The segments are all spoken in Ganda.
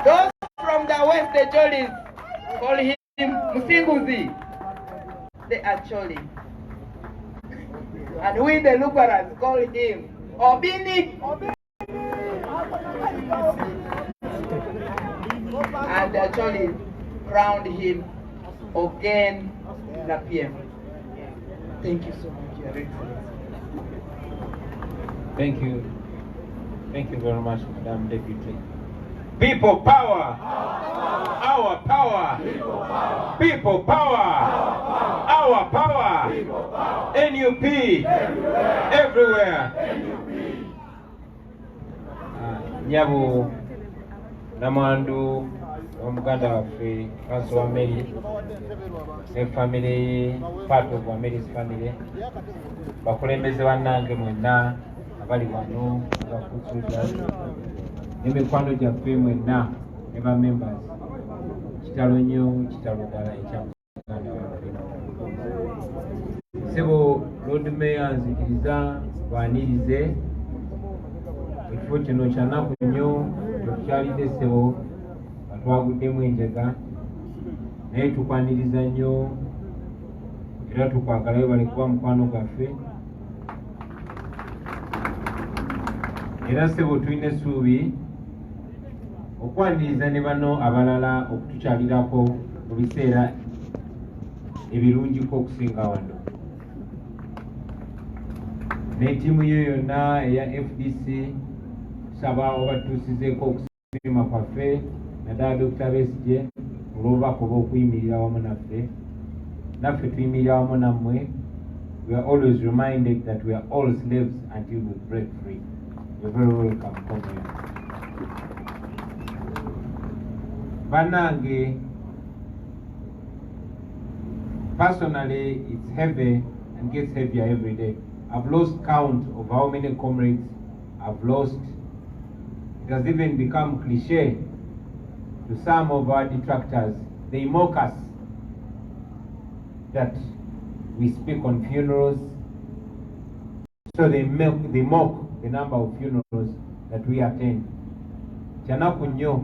Those from the west, the Acholis, call him Musinguzi. The Acholi. And we, the Lugwaras, call him Obini. And the Acholis crowned him Ogen Lapiem. Thank you so much, Your Excellency. Thank you. Thank you very much, Madam Deputy. People power. Our power. People power. Our power. NUP. Everywhere. Ah, nyabo namwandu wa muganda waffe Kanso Wameli ne family, part of Wameli's family, bakulembeze bannange mwenna abali wano, abakusuda n'emikwano gyaffe mwenna ne ba members, kitalo nnyo, kitalo ddala ekya muganda waffe. Sebo Lord Mayor, nzikiriza banirize ekifo kino. Kyanaku nnyo tukyalidde ssebo nga twaguddemu enjega, naye tukwaniriza nnyo era tukwagala. Webale kuba mukwano gwaffe. Era ssebo tulina essuubi okwaniriza ne bano abalala okutukyalirako mu biseera ebirungiko okusinga wano, ne ttiimu yo yonna eya FDC. Tusaba obatuusizeeko okusiima kwaffe, naddala Dr. Besigye, olw'obubaka oba okuyimirira wamu naffe. Naffe tuyimirira wamu nammwe. We are always reminded that we are all slaves until we break free. You're very welcome, comrade. Bannange, personally, it's heavy and gets heavier every day. I've lost count of how many comrades I've lost. It has even become cliche to some of our detractors. They mock us that we speak on funerals. So they mock the number of funerals that we attend. Kyanaku nnyo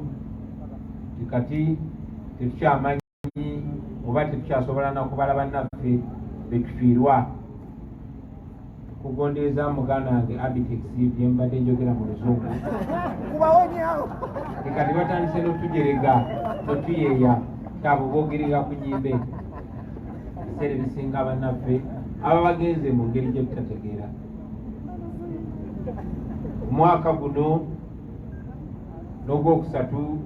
nti kati tetukyamanyi oba tetukyasobola nakubala bannaffe betufiirwa. Kugondereza muganda wange Abitex bye mbadde njogera mu Luzungu, kati batandise n'otujerega, notuyeeya kyabo boogerera ku nyimbe. Ebiseera ebisinga bannaffe aba bagenze mu ngeri gye tutategeera. Omwaka guno n'ogwokusatu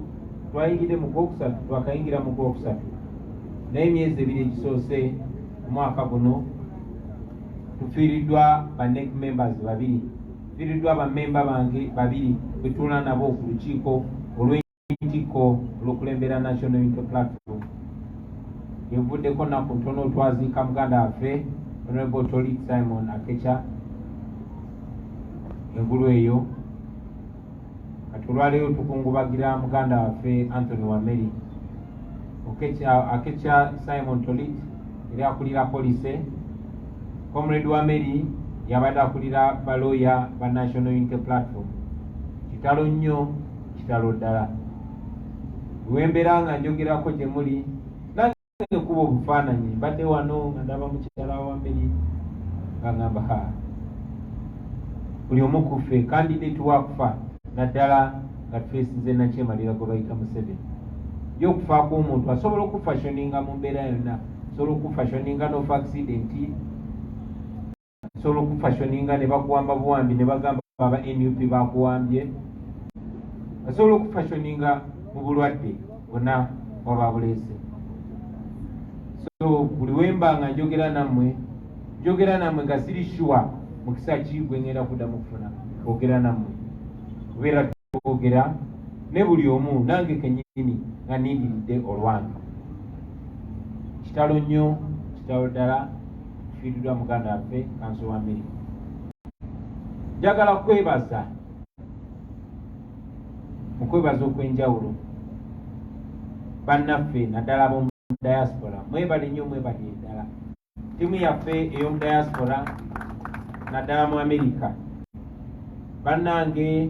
twayingidde mu gwokusatu, twakayingira mu gwokusatu, naye emyezi 2 egisoose omwaka guno tufiiriddwa ba NEC members babiri. Tufiiriddwa bamemba bange babiri bwe tuula nabo ku lukiiko olw'entikko olw'okulembera National Unity Platform. Yenvuddeko nnaku ntono twaziika muganda waffe Honorable Tolit Simon Akecha engulu eyo. Kati olwaleero tukungubagira muganda waffe Anthony Wameli. Akecha Simon Tolit yali akulira police. Comrade Wameli yabadde akulira baloya ba National Unity Platform. Kitalo nnyo, kitalo ddala. Wembeera nga njogerako gye muli, nange kuba obufaananyi mbadde wano nga ndaba mukyala Wameli nga ngamba, ha, buli omu kuffe candidate wakufa, naddala nga tufeesize nakyemalira gwe bayita Museveni. Ye okufaako omuntu asobola okufashioninga mu mbeera yonna. Asobola okufashioninga nofa accident, asobola okufashioninga ne bakuwamba buwambi ne bagamba aba NUP bakuwambye, asobola okufashioninga mu bulwadde bwonna waba buleese. So buli wemba nga njogera nammwe, njogera nammwe nga siri sure mukisa ki gwe ngenda kuddamu kufuna kwogera nammwe, kubeera twogera ne buli omu, nange kennyini nga nindiridde olwange. Kitalo nnyo, kitalo ddala, tufiiriddwa muganda waffe Kanso Wameli. Njagala kwebaza mu kwebaza okw'enjawulo bannaffe, naddala ab'omu diaspora. Mwebale nnyo, mwebalire ddala ttiimu yaffe ey'omu diaspora, naddala mu Amerika. Bannange,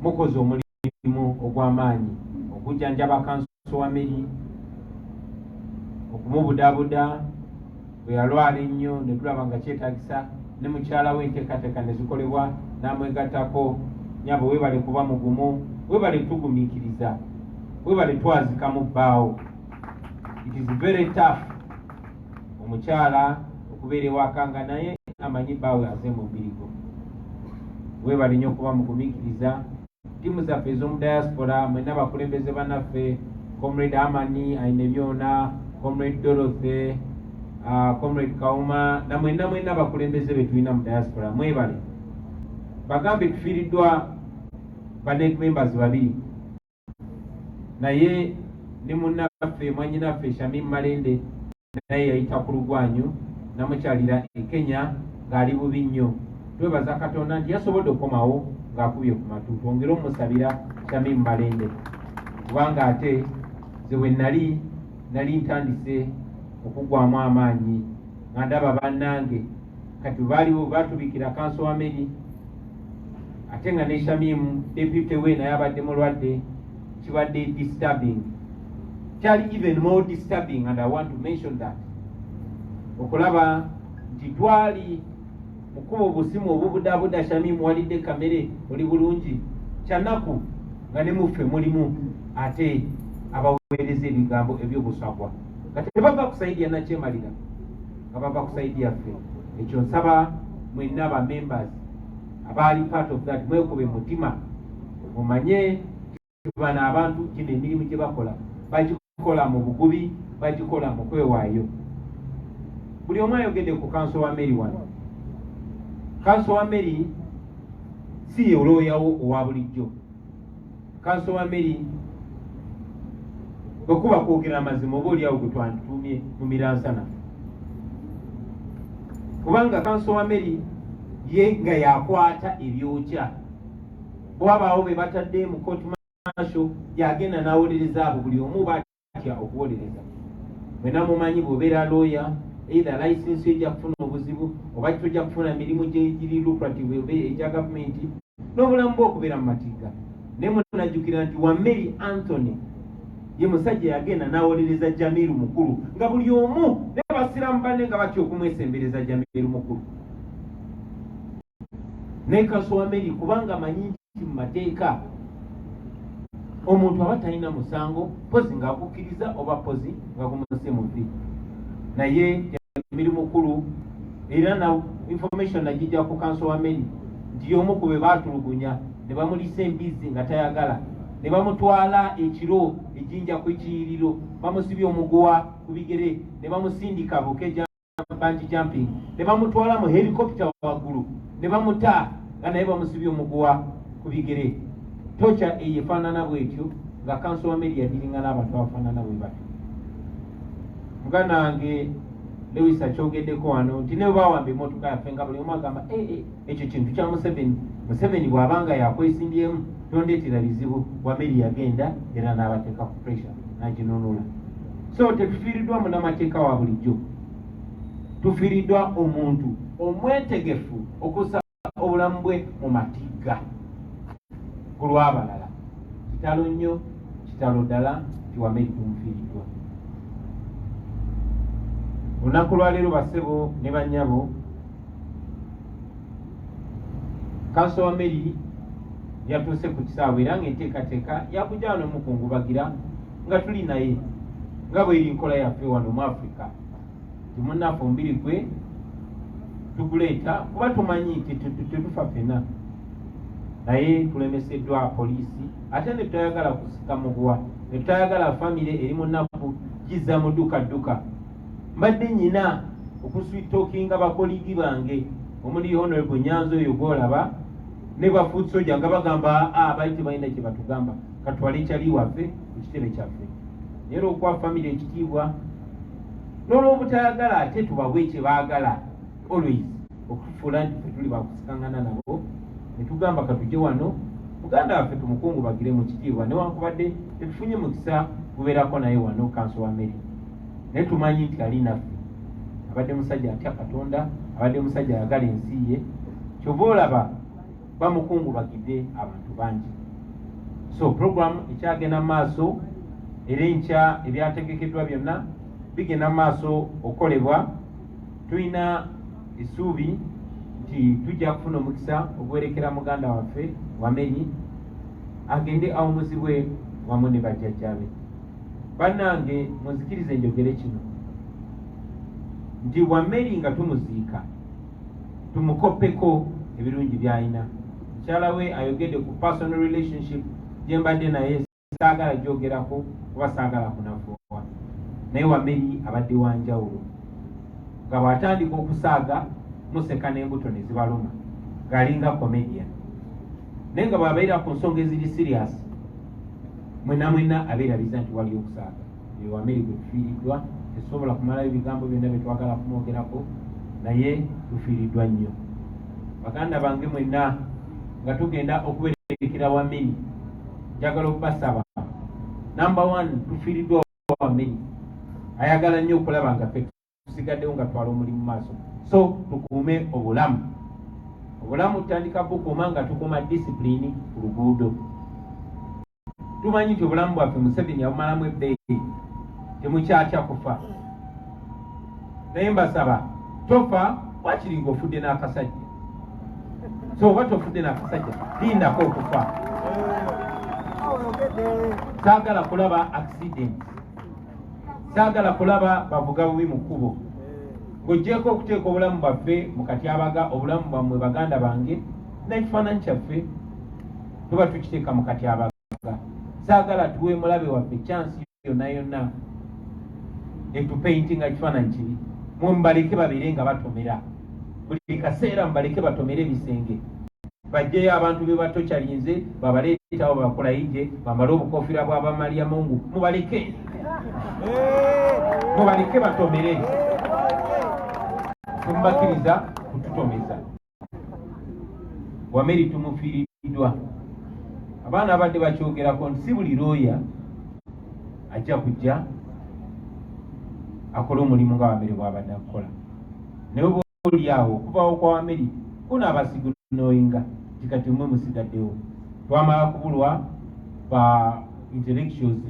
Mukoze omulimu ogw'amaanyi okujjanjaba Counsel Wameli, okumubudaabuda bwe yalwala ennyo ne tulaba nga kyetaagisa, ne mukyala we enteekateeka ne zikolebwa n'amwegattako. Nyabo, weebale kuba mugumu, weebale tugumiikiriza, weebale twazikamu bbaawo. It is very tough omukyala okubeera ewaka nga naye amanyi bbaawe aze mu mbirigo. Weebale nnyo okuba mugumiikiriza. Ttiimu zaffe ez'omu diaspora mwenna, bakulembeze bannaffe, Comrade Amani Ainebyona, Comrade Dorothy, Comrade Kauma, na mwenna mwenna abakulembeze be tulina mu diaspora, mwebale. Bagambe tufiiriddwa ba NEC members babiri, naye ne munnaffe, mwannyinaffe Shamim Malende naye yayita ku lugwanyu namukyalira e Kenya ng'ali bubi nnyo. Twebaza Katonda nti yasobodde okukomawo ng'akubye ku matu. Twongere omusabira Shamim Malende, kubanga ate nze bwe nali ntandise okugwamu amaanyi nga ndaba bannange kati baaliwo batubikira Counsel Wameli, ate nga ne Shamim deputy we naye abadde mulwadde. Kibadde disturbing, kyali even more disturbing, and I want to mention that, okulaba nti twali mukuba obusimu obubudaabuda Shamim, walidde kamere, oli bulungi? Kyanaku nga ne muffe mulimu ate abaweereza ebigambo ebyobusagwa nga tebava ku side ya Nakyemalira, nga bava ku side yaffe. Ekyo nsaba mwenna ba members abaali part of that, mwekube mutima, mumanye bano abantu gino emirimu gye bakola bagikola mu bugubi, bagikola mu kwewaayo. Buli omu ayogedde ku Counsel Wameli wano. Counsel Wameli si ye olooyawo owa bulijjo. Counsel Wameli, bwe kuba kwogera amazima, oba oliawo gwe twandituumye mu miransana, kubanga Counsel Wameli ye nga yakwata ebyokya. Bwabaawo be batadde mu court martial, yagenda n'awolereza abo buli omu batya okuwolereza. Mwena mumanyi bw'obeera lawyer, either license ejja kufuna obuzibu oba tojja kufuna mirimu giri lucrative oba egya gavumenti, n'obulamu bwe okubeera mu matigga. Naye munajjukira nti Wameli Anthony ye musajja yagenda n'awolereza Jamiru Mukulu, nga buli omu ne basiramu banne nga batya okumwesembereza Jamiru Mukulu. Naye Counsel Wameli, kubanga amanyi nti mu mateeka omuntu aba talina musango pozi ng'agukkiriza oba pozi nga gumuse muvi, naye Jamiru Mukulu era na information nagijja ku Counsel Wameli nti y'omu ku be baatulugunya ne bamulisa embizzi nga tayagala, ne bamutwala ekiro ejjinja ku ekiyiriro, bamusibye omuguwa ku bigere, ne bamusindika bukeja bungee jumping, ne bamutwala mu helicopter waggulu ne bamuta nga naye bamusibye omuguwa ku bigere. Torture eyo efaanana bwetyo nga Counsel Wameli yadiringa n'abantu abafaanana bwe batyo. Muganda wange Lewis akyogeddeko wano nti ne bawamba emmotoka yaffe nga buli omu agamba, "Eh, eh, ekyo kintu kya Museveni. Museveni bw'abanga yakwesimbyemu tondeetera bizibu." Wameli yagenda era n'abateeka ku pressure n'aginunula. So tetufiiriddwa munnamateeka wa bulijjo, tufiiriddwa omuntu omwetegefu okussa obulamu bwe mu matigga ku lw'abalala. Kitalo nnyo, kitalo ddala nti Wameli tumufiiriddwa olunaku lwaleero. Basebo ne bannyabo, Counsel Wameli yatuuse ku kisaawe era ng'enteekateeka yakujja wano mukungubagira nga tuli naye, nga bweri nkola yaffe wano mu Africa nti munnaffe omubiri gwe tuguleeta kuba tumanyi tetufa ffena, naye tulemeseddwa poliisi, ate ne tutayagala kusika muguwa, ne tutayagala famire eri mu nnaku gizza mu dduka dduka. Mbadde nyina okusweet-talkinga ba colleague bange omuli Honorable Nyanzi oyo gwolaba ne ba foot soldier nga bagamba, "Aa, bali tebalina kye batugamba, katwale kyali waffe ku kitebe kyaffe." Naye olwokuwa famire ekitiibwa n'olwobutayagala ate tubawe kye baagala, always okutufuula nti ffe tuli bakusikangana nabo, ne tugamba katujje wano muganda waffe tumukungubagire mu kitiibwa, newankubadde tetufunye mukisa kubeerako naye wano Counsel Wameli, naye tumanyi nti ali naffe. Abadde musajja atya Katonda, abadde musajja ayagala ensi ye, kyova olaba bamukungubagidde abantu bangi. So program ekyagenda mu maaso, era enkya ebyategekeddwa byonna bigenda mu maaso okukolebwa. Tulina essuubi nti tujja kufuna omukisa oguwerekera muganda waffe Wameri agende awumuzibwe wamu ne bajjajjaabe. Bannange, munzikirize njogere kino nti Wameri nga tumuziika tumukoppeko ebirungi by'alina. Mukyala we ayogedde ku personal relationship gye mbadde naye, saagala gyogerako kuba saagala kunafuwa, naye Wameri abadde wa njawulo nga bw'atandika okusaaga museka n'embuto ne zibaluma ng'alinga comedian, naye nga bw'abeera ku nsonga eziri serious mwenna mwenna abeerabiza nti wali okusaaga. Eyo Wameri gwe tufiiriddwa, tetusobola kumalayo bigambo byonna bye twagala kumwogerako, naye tufiiriddwa nnyo. Baganda bange mwenna, nga tugenda okuberekera Wameri, njagala okubasaba, number one, tufiiriddwa Wameri ayagala nnyo okulaba nga ffe tusigaddewo nga twala omulimu maaso, so tukuume obulamu. Obulamu tutandika bukuuma nga tukuuma discipline ku luguudo. Tumanyi nti obulamu bwaffe Museveni yabumalamu ebbeeyi, temukyatya kufa, naye mbasaba tofa wakiri ng'ofudde n'akasajja. So oba tofudde n'akasajja, lindako okufa. Saagala kulaba accident, saagala kulaba bavuga bubi mu kkubo. Ng'ogyeko okuteeka obulamu bwaffe mu katyabaga, obulamu bwammwe baganda bange n'ekifaananyi kyaffe tuba tukiteeka mu katyabaga. Saagala tuwe mulabe waffe chance yonna yonna etupaintinga kifaananyi kibi. Mwe mubaleke babeere nga batomera buli kaseera, mubaleke batomere ebisenge, bajjeyo abantu be batokyalinze, babaleetawo bakulayije, bambale obukofiira bw'abamalya mungu. Mubaleke, mubaleke batomere, temubakkiriza kututomeza. Wameri tumufiiriddwa. Abaana abadde bakyogerako nti si buli looya ajja kujja akole omulimu nga Wameri bw'abadde akukola, naye oba oli awo okuvawo kwa Wameri kunaabasigunoyinga nti kati mmwe musigaddewo. Twamala kubulwa ba intellectuals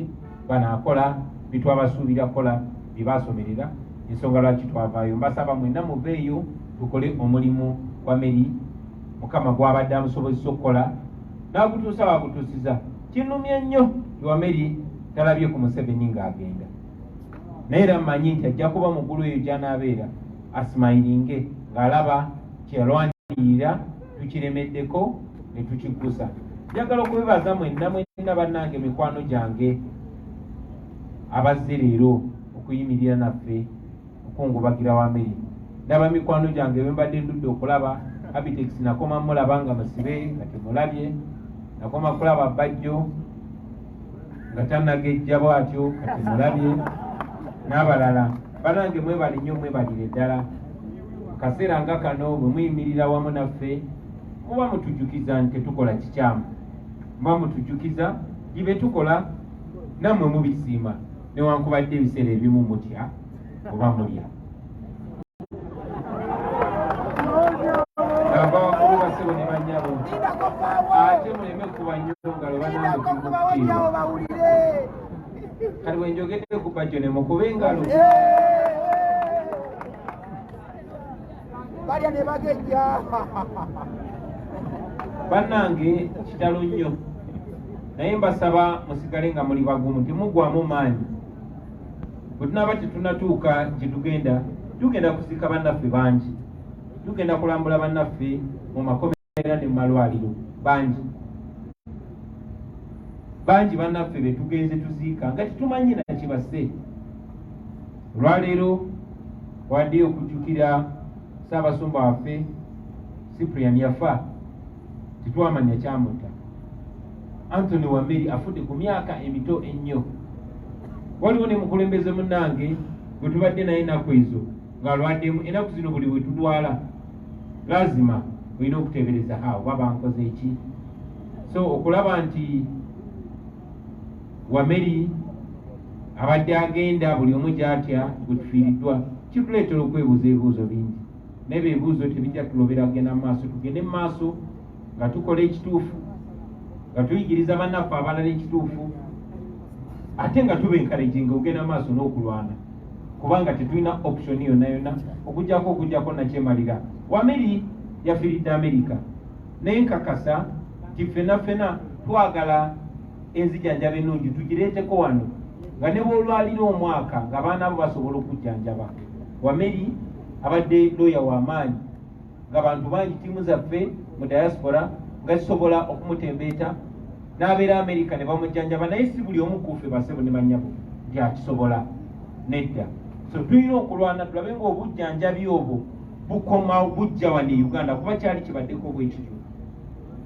banaakola bitwabasuubira kukola bye baasomerera, ensonga lwaki twavaayo. Mbasaba mwenna muveeyo tukole omulimu Wameri Mukama gwabadde amusobozesa okukola n'agutuusa wagutuusiza. Kinnumye nnyo nti Wameri talabye ku Museveni ng'agenda, naye era mmanyi nti ajja kuba mu ggulu eyo gy'anaabeera asimayiringe ng'alaba kyeyalwanirira tukiremeddeko ne tukiggusa. Njagala okubebaza mwenna mwenna bannange, mikwano gyange abazze leero okuyimirira naffe okungubagira Wameri. Ndaba mikwano gyange bembadde ndudde okulaba. Abitex nakoma mulaba nga musibe, nga temulabye. Nakoma kulaba Bajjo nga tanagejja bwatyo, kati mulabye n'abalala. Banange, mwebale nnyo, mwebalire ddala. Mu kaseera nga kano bwe muyimirira wamu naffe, muba mutujjukiza nti tetukola kikyamu, muba mutujjukiza nti bye tukola nammwe mubisiima, newankubadde ebiseera ebimu mutya oba mulya. Ava waggulu, basebo ne bannyabo, ate muleme kuba nnyo ngalo. Banange, tumukukiibwa. Kati bwe njogedde ku Bajjo ne mukuba engalo. Balya ne bagejja. Bannange, kitalo nnyo, naye mbasaba musigale nga muli bagumu, temugwamu maanyi. Bwe tunaaba tetunatuuka gye tugenda, tugenda kuziika bannaffe bangi, tugenda kulambula bannaffe mu makomera ne mu malwaliro bangi bangi, bannaffe be tugenze tuziika nga tetumanyi nakibase. Olwaleero wadde okujjukira Ssaabasumba waffe Cyprian, yafa tetwamanya kyamutta. Anthony Wameri afudde ku myaka emito ennyo. Waliwo ne mukulembeze munnange gwe tubadde naye ennaku ezo ng'alwaddemu. Ennaku zino buli we tulwala lazima olina okuteebereza, ha, oba bankoze eki? So okulaba nti Wameri abadde agenda buli omu gyatya gwe tufiiriddwa kituleetera okwebuuza ebibuuzo bingi, naye ebyo ebibuuzo tebijja tulobera kugenda mu maaso. Tugende mu maaso nga tukola ekituufu. Nga tuyigiriza bannaffe abalala ekituufu, ate nga tuba encouraging ogenda maaso n'okulwana, kubanga tetulina option yonna yonna okujjako nakyemalira. Wameri yafiiridde Amerika, naye nkakasa nti ffena ffena twagala enzijanjaba ennungi tugireeteko wano, nga ne bw'olwalira omwaka nga baana bo basobola okujjanjaba. Wameri abadde looya w'amaanyi, nga bantu bangi, ttiimu zaffe mu diaspora nga zisobola okumutembeeta n'abeera Amerika ne bamujjanjaba, naye si buli omu kufe, basebo ne bannyabo, nti akisobola, nedda. So tulina okulwana tulabe ng'obujjanjabi obwo bukomawo, bujja wano e Uganda, kuba kyali kibaddeko bwe kityo.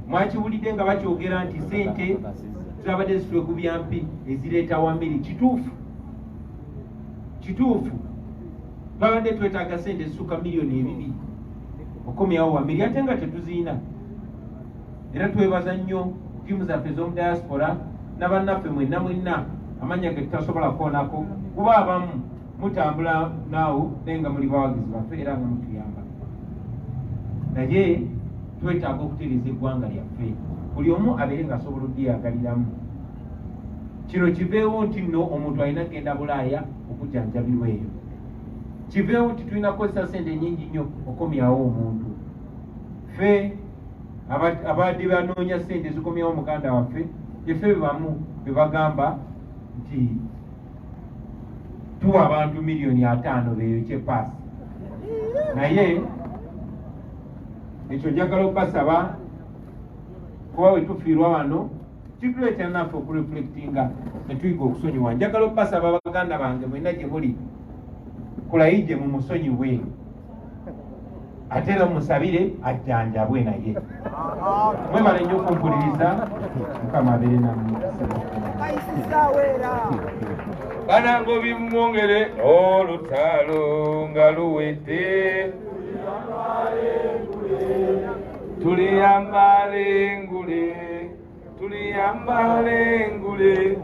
Mwakiwulidde nga bakyogera nti sente zabadde zitwekubya mpi ezireeta Wamiri. Kituufu, kituufu, twabadde twetaaga sente zisukka 2 miliyoni okomyawo Wamiri, ate nga tetuziina. Era twebaza nnyo ttiimu zaffe ez'omu diaspora n'abannaffe mwenna mwenna, amannya ge tutasobola kukoonako, kuba abamu mutambula naawo naye nga muli bawagizi baffe era nga mutuyamba, naye twetaaga okutereeza eggwanga lyaffe, buli omu abeere ng'asobola oddiyagaliramu. Kino kiveewo nti nno omuntu alina kugenda Bulaaya okujjanjabirwa eyo, kiveewo nti tulina kukozesa sente nyingi nnyo okomyawo omuntu. Ffe abadde banoonya sente zikomyawo muganda waffe, effe be bamu be bagamba nti tuwa abantu 50 miliyoni beeyokye paasi. Naye ekyo njagala okubasaba, kuba we tufiirwa wano kituleetera naffe okureflectinga ne tuyiga okusonyiwa. Njagala okubasaba, baganda bange mwenna gye muli, Kulayigye mumusonyiwe, ate era musabire ajjanjabwe. Naye mwebale nnyo okumpuliriza. Mukama abeere nammwe. Banango bimwongere olutalo nga luwedde, tuliyambala engule, tuliyambala engule.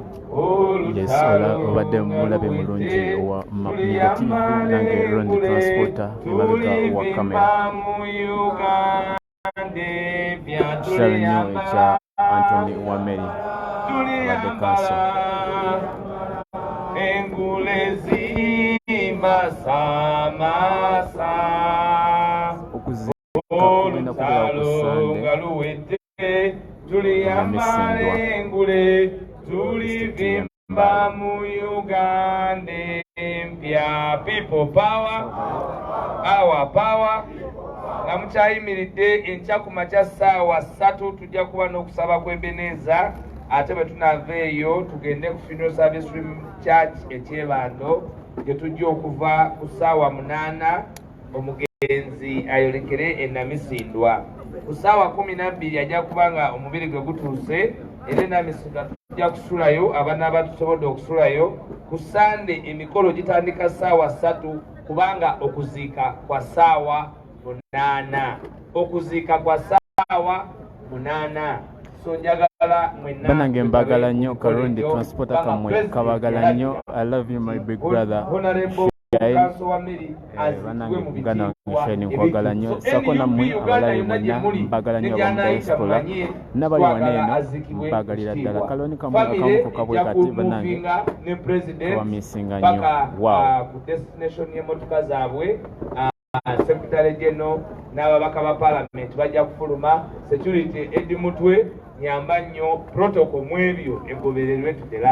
Yes, ola obadde mulabe mulungi owa Map TV, nange Ron the Transporter emabega wa kamera. Mu Uganda empya Kitalo nnyo ekya Anthony Wameri, abadde counsel. Engule zimasamasa. Okuziika kugenda kubeerawo ku olutalo Sande nga luwedde, tuliyambala Namisindwa. engule, tulivimba mu Uganda empya. People power, our power. Nga mukyayimiridde, enkya ku makya ssaawa 3 tujja kuba n'okusaba kw'Ebeneeza, ate bwe tunaava eyo tugende ku Funeral Service Rim Church ekyebando, gye tujja okuva ku ssaawa 8, omugenzi ayolekere enamisindwa ku ssaawa 12. Ajja kuba nga omubiri gwe gutuuse, era enamisindwa tujja kusulayo abanaaba tusobodde okusulayo. Ku Sande emikolo gitandika ssaawa 3, kubanga okuziika kwa ssaawa 8, okuziika kwa ssaawa 8. So njagala mwenna Banange, mbagala nnyo. mukole Karundi ekyo, Transporter kubanga kamwe President kabagala nnyo. I love you, my big brother Honorable Shine. Counsel Wameri azikibwe Banange, mu muganda wange bitiibwa Shine, nkwagala nnyo. ebijjuvu. So, Sako NUP nammwe Uganda abalabe yonna gye mwenna, muli, mbagala nnyo ne abamu gy'anaayita diaspora mumanye, n'abali wano twagala eno, azikibwe mbagalira mu ddala. kitiibwa. Kaloni kamwe Family akamuko kabwe ejja kati, bannange kumovinga ne president kabamisinga nnyo. paka Wow. ku destination y'emmotoka zaabwe. Secretary General n'ababaka ba parliament bajja kufuluma. Security, Edi Mutwe, nyamba nnyo protocol mu ebyo egobererwe to the last.